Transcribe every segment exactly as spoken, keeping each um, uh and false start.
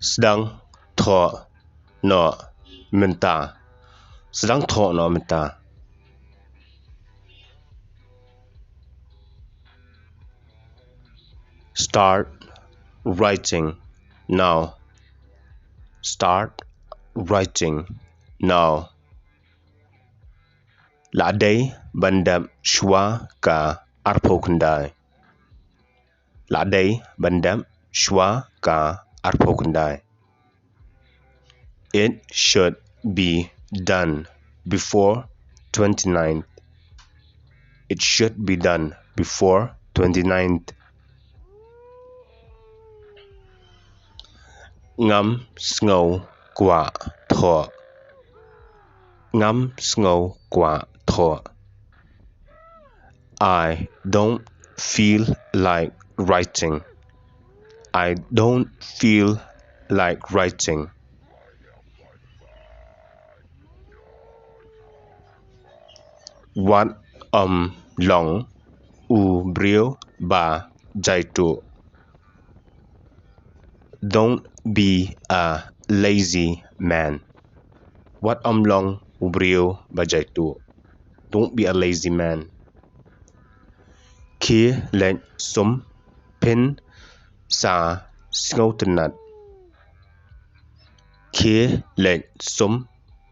Sdang thoh noh mynta. Sdang thoh noh mynta. Start writing now. Start writing now. La dei ban dep shuwa ka arphew khyndai. La dei ban dep shuwa ka arphew khyndai. It should be done before twenty-ninth. It should be done before twenty-ninth. Ngam sngew kwah thoh. Ngam sngew kwah thoh. I don't feel like writing. I don't feel like writing. Wat ym long u briew ba jaituh. Don't be a lazy man. Wat ym long u briew ba jaituh. Don't be a lazy man. Khie leit sum phin sa sngewtynnat. Khie leit sum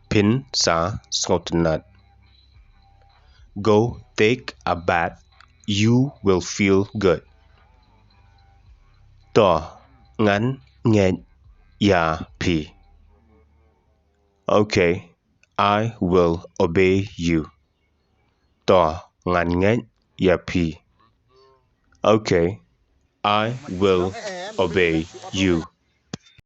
phin sa sngewtynnat. Go take a bath, you will feel good. To ngan ngeit ïa phi. Okay, I will obey you. To ngan ngeit ïa phi. Okay, I will obey you.